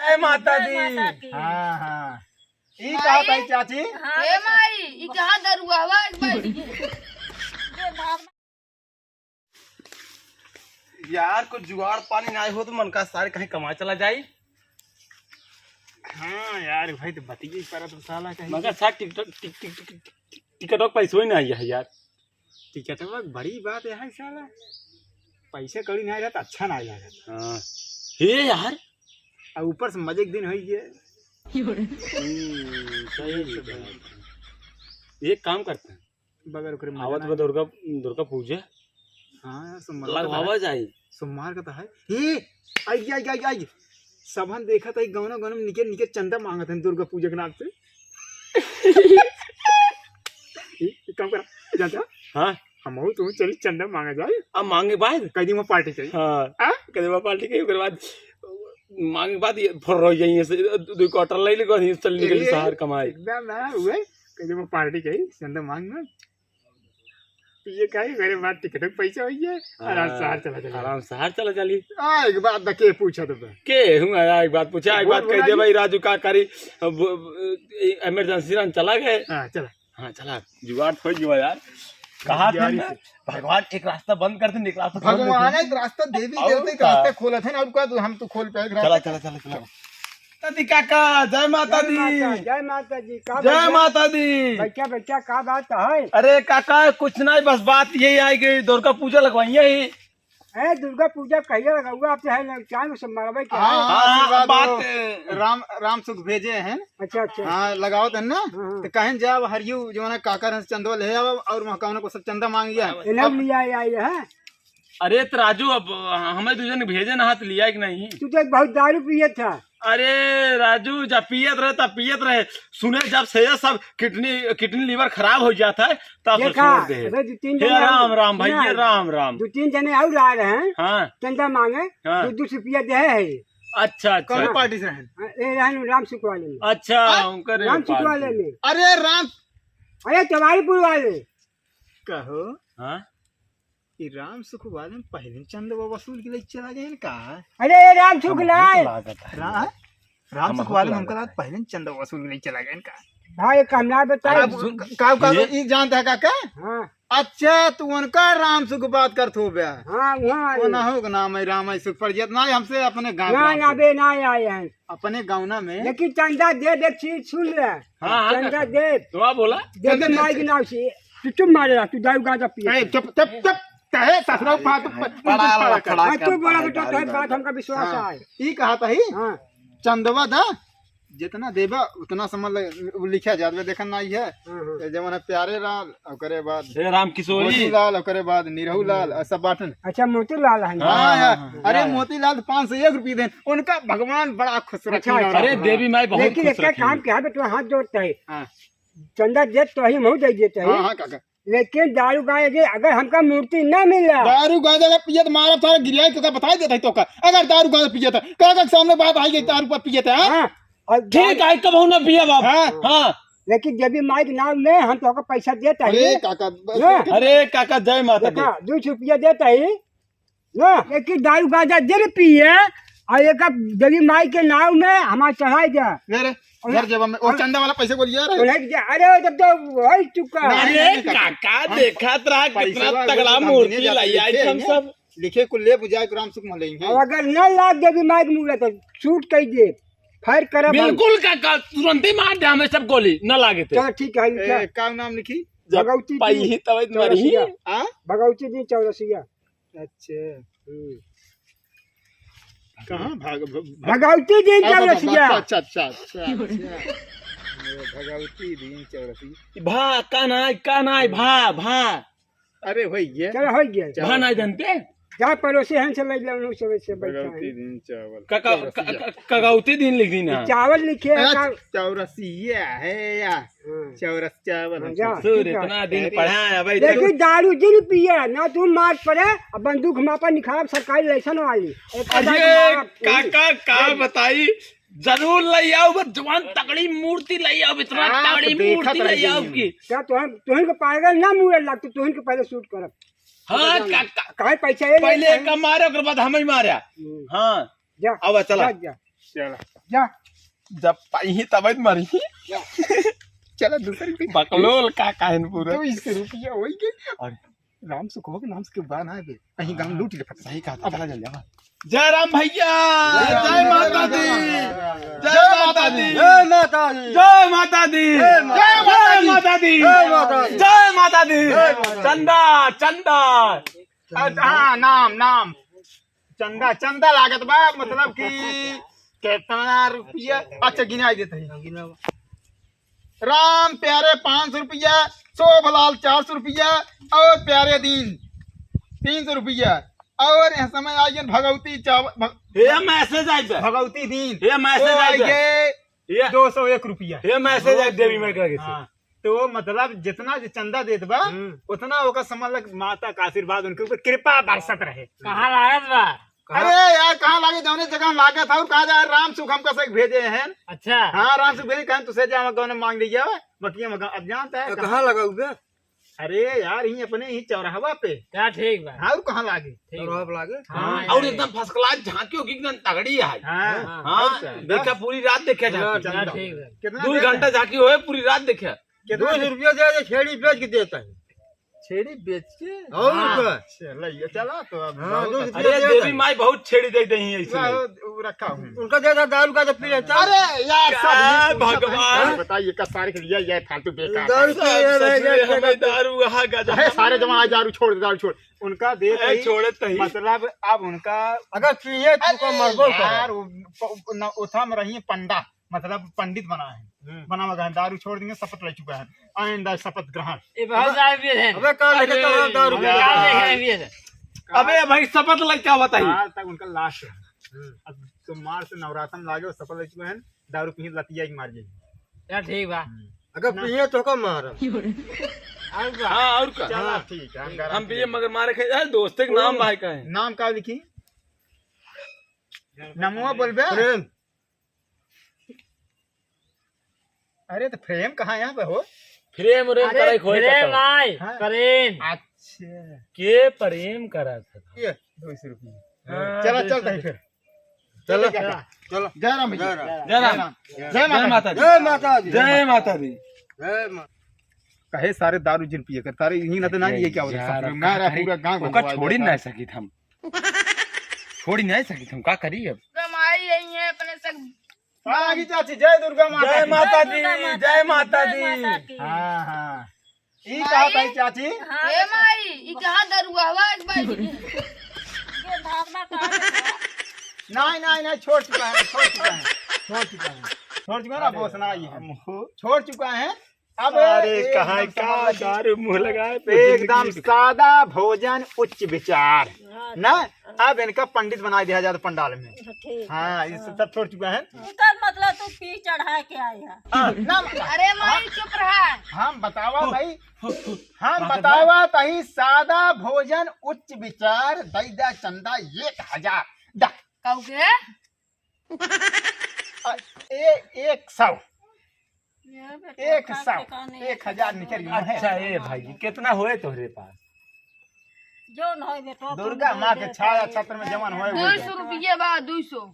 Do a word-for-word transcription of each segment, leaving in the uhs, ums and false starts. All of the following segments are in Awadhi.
जय माता दी। जय माता की। हाँ, हाँ। ई माई। का भाई चाची? हाँ, ए माई, ई कहाँ दरुआ हुआ एक बार? यार, कुछ जुगाड़ पानी नाहीं हो तो मन का सारे कहीं कमाए चला जाई। हाँ यार, भाई तो बतिये ही परत साला कहीं। मगर सार टिकटॉक, टिक, टिक, टिक, टिक, टिकटॉक पैसो ही नाहीं है यार। टिकटवा बड़ी बात है साला, पैसे कौड़ी नाहीं रहत, अच्छा नाहीं लागत। हाँ। हे यार। और ऊपर से मजे के दिन होई गए। हम्म, सही बात है। एक काम करते हैं। बगैर ओकरे मजा आवत ना बा आई। दुर्गा, दुर्गा पूजा। हाँ यार, सोमवार का तो लगवावा है। जाई। सोमवार का तो है। हे, आई, आई, आई, आई। सबहन देखत है, गौना, गौना में निके, निके चंदा मांगत हैं दुर्गा पूजा के नाम से। ए, एक काम करा, जानता? हाँ। हमहू तू चली चंदा मांगा जाए। अब मांगे बाद? कह दी वहाँ पार्टी चाहिए। हाँ। हाँ? कह दी वहाँ पार्टी चाहिए, ओकर बाद मांगे बाद ये फुर्र हो जाइए से, दो, दो क्वार्टर ले लेगो, चल निकल ए, शहर कमाए। एकदम ना हुए, कह दी वहाँ पार्टी चाहिए, चंदा मांग ना। तो ये कहे, मेरे बाद टिकट में पैसा हो गया, आराम से हाँ, शहर चला चला। आराम से शहर चला चली। आ, एक बात बा, के पूछा तो बा? के हूँ आया, एक बात पूछा, एक बोल, बात कह दे बोला भाई, राजू का करी, अब, अब, ए, इमरजेंसी रहन चला गए। हाँ, चला। हाँ, चला, जुगाड़ तो हो गया यार। कहा था जुगाड़ ना, से। भगवान एक रास्ता बंद कर दे, एक रास्ता खोल दे। भगवान एक रास्ता, देवी और देवता एक का? रास्ता खोलत है ना, और का हम तो खोल पाए रास्ता। चला, चला, चला, चला। दादी काका, जय माता जय दी। माता, जय माता दी। का जय भैया? माता दी। भैया, भैया, का बात है? अरे काका, कुछ नहीं, बस बात यही आई कि दुर्गा पूजा लगवाई है। ए, दुर्गा पूजा कहिया लगौआ? आप तो है ना, क्या में सब मरबे के हाँ, है? हाँ, हाँ, आशीर्वाद बात हो। राम, राम सुख भेजे हैं। अच्छा, अच्छा। हाँ, लगावत है ना? हाँ, हाँ। तो कहें जाब हरियू जो है ना, काका रहन से चंदवा ले आवा और वहाँ कौनो को सब चंदा मांग गया है। इन्हें अब लिया आई है। अरे तो राजू, अब हमें दू जन भेजे ना, हाथ लिया कि नहीं? तू तो बहुत दारू पिए था। अरे राजू, जब पियत रहे तब पियत रहे, सुने जब से ये सब किडनी, किडनी लिवर खराब हो जाता है, तब से देखा, छोड़ दे। अबे दू तीन हे जने राम और राम भैया, सुना, राम राम। दू तीन जने और आ रहे हैं, हाँ। चंदा मांगे, हाँ। दो दो सौ रुपया दे है। अच्छा, अच्छा। कौन पार्टी से हैं? हाँ, ये रहन राम सुख वाले में। अच्छा, हाँ? उनकर राम सुख पार्टी। वाले में। अरे राम। अरे चौबारीपुर वाले। कहो। हाँ? ई राम सुख वाले में पहले चंदवा वसूल के ले चला गए का? अरे, ये राम सुख हमको लाए। तो लागत है। रा-, राम हमको सुख वाले में लागत हमको है। पहले चंदवा वसूल के ले चला गए का? भाई, एक हम ना बताए। अब सुन, का, का, ये ई जानता है काका? हाँ। अच्छा, तू उनका राम सुख बात करत हो बे। हाँ, वहाँ वो आए। ना हो, नाम है राम है सुख पर जियत ना, हमसे अपने गाँव ना, के ना राम बे, ना आए हैं। अपने गाँव ना में। लेकिन चंदा दे, देख चीज सुन ले। हाँ, हाँ, चंदा काका। दे। तो आप बोला? दे दे चंदा माई दे। के नाम से। तू चुप मारे रहा, तू दारू गांजा पिए। ए, चुप, चुप, चुप। कहे ससुरा को हाथ प-, पड़ा पड़ा ला, कर। पड़ा हाँ, तू कर, बोला पड़ा बेटा, कर, तोहरे बात पड़ा हमका विश्वास कर। आए। ई कहा था ही? हाँ। चंदवा दा, जितना देबा, उतना समझ ले, वो लिखा जात बा, देखन ना आई है। हाँ, हाँ। ये जवन है प्यारे लाल, ओकरे बाद ए, राम किशोरी। मोती लाल, ओकरे बाद निरहू लाल, और सब बाटन। अच्छा, मोती लाल है। हाँ, हाँ, यार। हाँ, हाँ, अरे, हाँ। मोती लाल तो पाँच सौ एक रुपये देन, उनका भगवान बड़ा खुश अच्छा, रखे। अच्छा। अरे, देवी माई बहुत लेकिन खुश एक रखी। काम किया, बेटा, हाथ जोड़ते हैं। हाँ। चंदा दे तो ही मुँह दे देते हैं। हाँ, हाँ, काका। लेकिन दारू गांजा जे, अगर हमका मूर्ति ना मिला। दारू गांजा ना पिए तो मारा सारा गिरिया तो का बताई देता है तो का। अगर दारू गांजा पिए था, काका के सामने बात आई गई, दारू पर पिए था, हाँ? हाँ, और ठीक दारू है, कबहू ना पिए बाप। हाँ। हाँ। लेकिन देवी माई के नाम में हम तोहका पैसा देता ही। अरे काका, बस हाँ। अरे काका, जय माता दी। देखा, दो सौ रुपया देता ही। ना, लेकिन दारू गांजा जे पिए, और एक देवी माई के नाम में हमार चढ़ाई दे। ले रे, और धर जेब में, वो और चंदा वाला पैसे को लिया रे। उन्हें दे, अरे, वो जब तो हो ही चुका। नहीं, अरे, नहीं, नहीं, काका, हाँ, देखत रहा, पैसे कितना वाले तगड़ा काम मूर्ति नहीं जाते, लाई आई लिखे हम हैं, सब। लिखे को ले बुझाए को राम सुख मले हैं। और अगर न लाग देवी माई के मुँह तो शूट कर दे, फायर करब हम। बिल्कुल काका, तुरंत ही मार दे हमें सब गोली, न लागे थे। चलो ठीक है, ए, क्या? का नाम लिखी? जब भगवती पाई जी ही तब मरी ही। चौरसिया। हाँ? भगवती जी चौरसिया। अच्छा। हम्म। कहाँ भाग-, भ-, भ-, भगवती दिन अच्छा, चौरसिया। अच्छा, अच्छा, अच्छा, अच्छा। भगवती दिन चौरसिया। भा, का नाई, का नाई, भा, भा। अरे, होई गया। चलो, होई गया। भा नाई जानते? जा पड़ोसी हैं, चले जाओ, उन्होंने सब ऐसे बैठा है। भगवती दिन चावल। का, का, का, चौरसिया। का, कगौती दिन लिख दी ना। चावल लिखे हैं, अरे, का चौरसिया है या। हाँ। चौरस चावल हाँ, हम जा, सब सूर ठीक है। इतना दिन अरे। पढ़ा है भाई, लेकिन चलो। दारू जिन पिए, ना तू मार पड़े, अब बंदूक मापा निकाल सरकारी लाइसेंस वाली। एक अरे, हजार मार, काका, का ये बताई, जरूर ले आओ, बस जवान तगड़ी मूर्ति ले आओ, इतना आप तगड़ी देखत मूर्ति रह ले आओ जाइए। कि क्या तुहन, तुहन के पागल ना मुड़े लगते, तुहन के पहले शूट करब। हाँ, बता ना। काका। काहे पैसा ये पहले लेते हैं? एक मारे, ओकर बाद हम ही मारे। हम्म। हाँ। जा, अब चला। जा, जा। चला। जा। जब पाई ही तब मरी। चला, दूसरी कोई। बकलोल का काहन पूरा। दो सौ रुपया होई के। अरे। राम सुख हो के नाम से बा ना बे। कहीं गाँव लूट ले फट। सही कहा था, अब चला जल्दी, हाँ। जय राम भैया, जय जय राम माता दी, भैया। जय माता दी, जय माता दी। जय माता दी। जय माता दी। जय माता दी। जय माता दी। जय माता दी। जय माता दी। चंदा, चंदा। अच्छा, हाँ, नाम, नाम। चंदा, चंदा लागत बा, मतलब कि कितना रुपया? अच्छा, गिनाई देत ही। राम प्यारे पाँच सौ रुपया, शोभलाल चार सौ रुपया और प्यारे दीन तीन सौ रुपया। और यह समय आई गन भगवती चाव-, भग-, हे मैसेज आई बे। भगवती दीन। हे मैसेज वो आई आई बे। गए ये दो सौ एक रुपया। हे मैसेज आई देवी माई का कैसे? हाँ। तो मतलब जितना जो चंदा देत बा, हम्म। उतना ओकर समझ लग माता का आशीर्वाद उनके ऊपर कृपा बरसत रहे। कहाँ लागत बा? अरे यार, कहाँ लागे? जौने जगह लागत है, कहा जाए, राम सुख हमका से भेजे हैं। अच्छा। हाँ, राम सुख भेजे, कहें तुसे जावा गौने मांग लिया, बकिया मगा, अब जानता है तो कहाँ? कहाँ लगा हुआ? अरे यार, यहीं अपने ही चौराहवा पे। क्या ठीक बा? हाँ, और कहाँ लागे? ठीक चौराहा बा। पे लागे? हाँ, हाँ, और यार। एकदम फर्स्ट क्लास झांकी होगी, एकदम तगड़ी है। हाँ, हाँ, हाँ, और क्या? देखा, पूरी रात देखा झांकी। चंदा। क्या ठीक बा? कितना दो देर घंटा है? झांकी होए, पूरी रात देखा। कितना दो सौ रुपया दे दे, छेड़ी बेच के देता है। छेड़ी बेच के? और हाँ। क्या? चला, ये चला तो अब हाँ, बहुत दो सौ अच्छा। रुपया अरे, दे देवी दे। माई बहुत छेड़ी दे दे ही ऐसे वाह, नहीं। वो रखा हूँ। उनका दे दे, दारू का तो पी लेता। अरे यार, सब क्या ये तुम सब भगवान? हैं। बताइए, का सारे के लिए ये फालतू बेकार दारू है। पी सब ले रहे ससुरे हैं, हमें क्या दारू, हाँ, गजा। अरे, सारे जमा, आज दारू छोड़ दे, दारू छोड़। उनका दे अरे, दे ही, छोड़े तो ही। मतलब, अब उनका अगर पिए, तू अरे को मरबो करे। यार, वो प-, न, ओथा में रही पंडा। मतलब पंडित बना है, हम्म। बना हुआ है, दारू छोड़ देंगे, शपथ ले चुका है, आइंदा शपथ ग्रहण। ए, बहुत अबे, दारू पिए थे। अबे, कहाँ लेके अरे, चल रहा दारू अबे, पिए? कहाँ लेके पिए थे? अबे भाई, शपथ ले क्या बताई? आज तक उनका लास्ट है। हम्म। अब सोमवार से नवरात्र में लागे, शपथ ले चुका है, दारू पी लतिया के मार जाएगी। यार, ठीक बा। हम्म। अगर ना। पिए तो का मार? और का? हाँ, और का? चला, हाँ। ठीक है, हम हम गारंटी पिए दे मगर मारे खाए, अरे, दोस्ते के नाम ओ, भाई का है? नाम का लिखी? नमुआ बोलबे? प्रेम। अरे तो फ्रेम कहाँ यहाँ पे हो? फ्रेम व्रेम अरे करे खोए फ्रेम कतौ। आए, हाँ। प्रेम। अच्छा। के प्रेम करा था? ये दो सौ रुपये। हाँ, चला, दो सौ चलता है रुपये। फिर। चलो, चलो। चलो। जय राम भैया। जय राम। जय राम। जय माता दी। जय माता दी। जय माता दी। जय माता। कहे सारे दारू जिन पिए कर, तारे यही ना तो ना ये क्या होता है? यार, सब अब ना का रहा, करी? पूरा गांव ओका घुमवा छोड़ी देता। ना सकित हम। छोड़ी ना सकित हम, का करी अब? कमाई यही है अपने सब। हाँ, आगी चाची, जय दुर्गा माता जय की। माता जय दी, दुर्गा माता जय की, माता जय दी। माता की। हाँ, हाँ। ई माई? कहा भाई चाची? हाँ, ए माई, ई कहा दरुआ हुआ एक बार? ये धारणा कहाँ से? नहीं, नहीं, नहीं, छोड़ चुका है, छोड़ चुका है, छोड़ चुका है, छोड़ चुका है ना, अरे बोस ना आई है। राम हो। छोड़ चुका है। अब अरे, एक कहाँ एकदम का समझ लो कि दारू मुँह लगाए पे एकदम जिंदगी। सादा भोजन उच्च विचार। हाँ, ना, हाँ। अब इनका पंडित बना दिया जाता पंडाल में। ठीक है, हाँ, ये हाँ। सब छोड़ चुका है। उनका मतलब तू पी चढ़ा के आया। हाँ, ना, अरे माई, चुप रहा। हम बतावा हो, भाई, हो, हो। हम बात बतावा बा? तही सादा भोजन उच्च विचार, दैदा चंदा एक हजार। दा। कहू के? अ, ए-, एक सौ। ये बेटा, एक सौ, एक हजार निकल गया है। अच्छा, ए भाई, कितना होए तोहरे पास? जौन होए बेटा, दुर्गा माँ के छाया छत्र में जवन होए, वो दो सौ रुपये बा, दो सौ।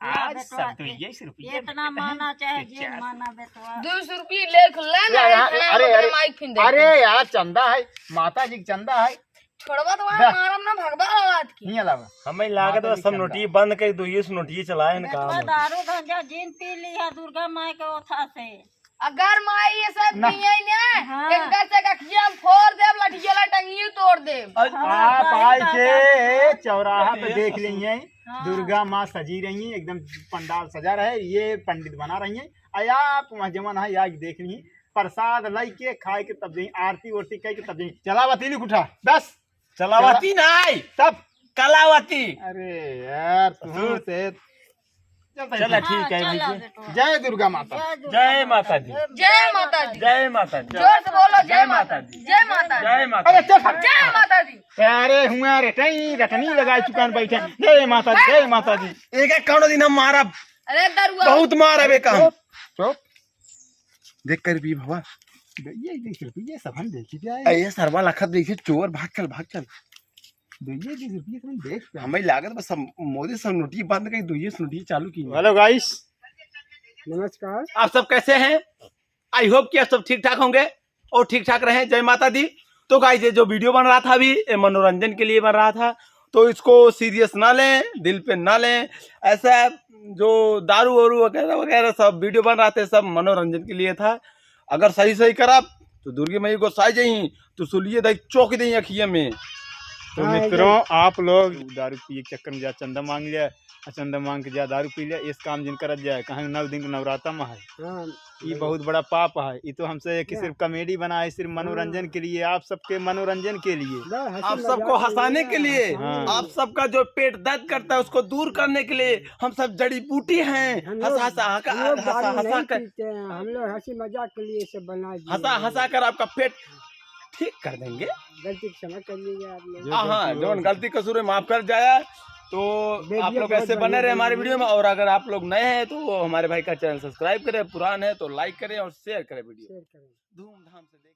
आज बेटा, सब तो ये सौ रुपये इतना माना चाहे जे माना बेटा। दो सौ रुपये ले खुला ना, अरे, अरे, अरे, माइक फिन दे। अरे यार, चंदा है, माता जी के चंदा है। छोड़वा तो वहाँ दा। मारम ना भगवा औलाद की। नहीं अलावा। हमें लागत माता बस जी सब चंदा। नोटिये बंद कर दो, ये नोटिये चलाए ना काम बेटवा होता। दारू गांजा जिन पी ली है दुर्गा माई के ओथा से। अगर माई ये सब ना। पिए ने, हाँ। इनका से गखिया हम फोड़ देब, लठिया ला टंगियो तोड़ देब। अ- हाँ, आप सही आई बात के है। चौराहा पे अरे देख ससुर। ली हैं, हाँ। दुर्गा माँ सजी रही हैं, एकदम पंडाल सजा रहे, ये पंडित बना रही हैं। अरे आप वहाँ जवन है, आके देख ली, प्रसाद लाई के खाए के तब जाई, आरती ओरती कह के तब जाई। चलावती नहीं उठा, बस। चलावती चला-, नहीं, तब कलावती। अरे यार, तू हम्म। से चलता है। चला, हाँ, ठीक है चला भैया। बेटवा। जय दुर्गा माता। जय दुर्गा जय माता दी। जय माता दी। जय माता दी। जोर से बोलो, जय जय माता माता दी। दी। जय माता दी। जय माता अरे दी। चल। जय माता दी। अरे हुआ रे, टई रटनी लगाए चुकान बैठे। जय माता दी, जय माता दी। एक एक कौनो दिन हम मारब। अरे दरुआ। बहुत मारब एक हम। चुप, चुप। देख कर भी भवा। ये देख, ये सब हम देखी जाए। ए, ये सरवा लखत देखे चोर, भाग चल, भाग चल। दुइये बीस रुपये तुम देख क्या? हमें लागत बस हम मोदी से नोटिया बंद करी, दुइये से नोटिया चालू की। हेलो गाइस, नमस्कार। आप सब कैसे हैं? आई होप कि आप सब ठीक ठाक होंगे और ठीक ठाक रहें। जय माता दी। तो गाइस, ये जो वीडियो बन रहा था अभी, ये मनोरंजन के लिए बन रहा था, तो इसको सीरियस ना लें, दिल पे ना लें। ऐसा जो दारू वारू वगैरह वगैरह सब वीडियो बन रहा था, सब मनोरंजन के लिए था। अगर सही सही करब तो दुर्गे मैया गोसाई जही, तो सुलिए दही चौक दही अखिए में। तो हाँ, मित्रों, आप लोग दारू पिए के चक्कर में जा चंदा मांग लिया, आ चंदा मांग के जा दारू पी लिया, इस काम जिन करत जाए, कहें नौ दिन के नवराता में है। हाँ, ई बहुत बड़ा पाप है। ई तो हमसे एक सिर्फ कॉमेडी बना है, सिर्फ मनोरंजन के लिए, आप सबके मनोरंजन के लिए, आप सबको हंसाने के लिए, हाँ। आप सबका जो पेट दर्द करता है उसको दूर करने के लिए हम सब जड़ी बूटी हैं। हम लोग, हंसा हंसा हंसा हंसा कर, हम लोग हंसी मजाक के लिए सब बना दिए हंसा हंसा कर आपका पेट ठीक कर देंगे। गलती की क्षमा कर लीजिए आप लोग। हाँ, हाँ, जो गलती कसूर है माफ कर जाए। तो आप लोग ऐसे बने रहे हमारे वीडियो में, और अगर आप लोग नए हैं तो हमारे भाई का चैनल सब्सक्राइब करें, पुरान है तो लाइक करें और शेयर करें वीडियो। शेयर करें। धूमधाम से देखें।